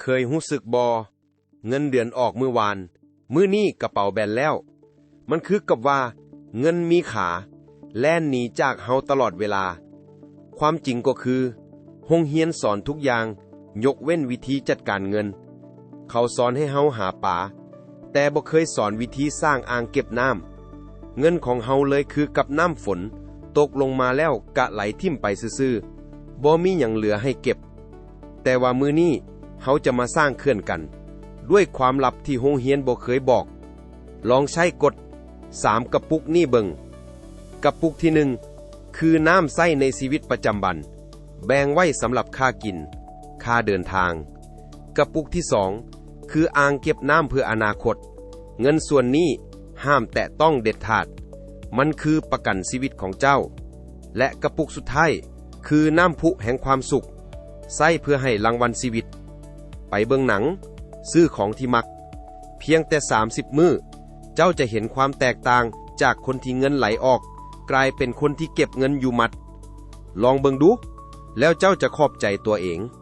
ເຄີຍຮູ້ສຶກບໍ່? ເງິນເດືອນອອກມື້ວານ, ມື້ນີ້ກະເປົາແບນແລ້ວ. ມັນຄືກັບວ່າເງິນມີຂາ ແລ່ນໜີຈາກເຮົາຕະຫຼອດເວລາ. ຄວາມຈິງກໍຄື, ໂຮງຮຽນສອນທຸກຢ່າງ ຍົກເວັ້ນວິທີຈັດການເງິນ. ເຂົາສອນໃຫ້ເຮົາຫາປາ, ແຕ່ບໍ່ເຄີຍສອນວິທີສ້າງອ່າງເກັບນ້ຳ. ເງິນຂອງເຮົາເລີຍຄືກັບນ້ຳຝົນ, ຕົກລົງມາແລ້ວກະໄຫຼຖິ້ມໄປຊື່ໆ, ບໍ່ມີຫຍັງເຫຼືອໃຫ້ເກັບ. ແຕ່ວ່າມື້ນີ້ເຮົາຈະມາສ້າງເຂື່ອນກັນ ດ້ວຍຄວາມລັບທີ່ໂຮງຮຽນບໍ່ເຄີຍບອກ. ລອງໃຊ້ກົດສາມກະປຸກນີ້ເບິ່ງ. ກະປຸກທີໜຶ່ງ ຄືນ້ຳໃຊ້ໃນຊີວິດປະຈຳວັນ, ແບ່ງໄວ້ສຳລັບຄ່າກິນ, ຄ່າເດີນທາງ. ກະປຸກທີສອງ ຄືອ່າງເກັບນ້ຳເພື່ອອະນາຄົດ. ເງິນສ່ວນນີ້ຫ້າມແຕະຕ້ອງເດັດຂາດ. ມັນຄືປະກັນຊີວິດຂອງເຈົ້າ. ແລະ ກະປຸກສຸດທ້າຍ ຄືນ້ຳພຸແຫ່ງຄວາມສຸກ, ໃຊ້ເພື່ອໃຫ້ລາງວັນຊີວິດ. ໄປເບິ່ງໜັງ, ຊື້ຂອງທີ່ມັກ. ພຽງແຕ່ສາມສິບມື້, ເຈົ້າຈະເຫັນຄວາມແຕກຕ່າງຈາກຄົນທີ່ເງິນໄຫຼອອກ ກາຍເປັນຄົນທີ່ເກັບເງິນຢູ່ໝັດ. ລອງເບິ່ງດູ, ແລ້ວເຈົ້າຈະຂອບໃຈຕົວເອງ.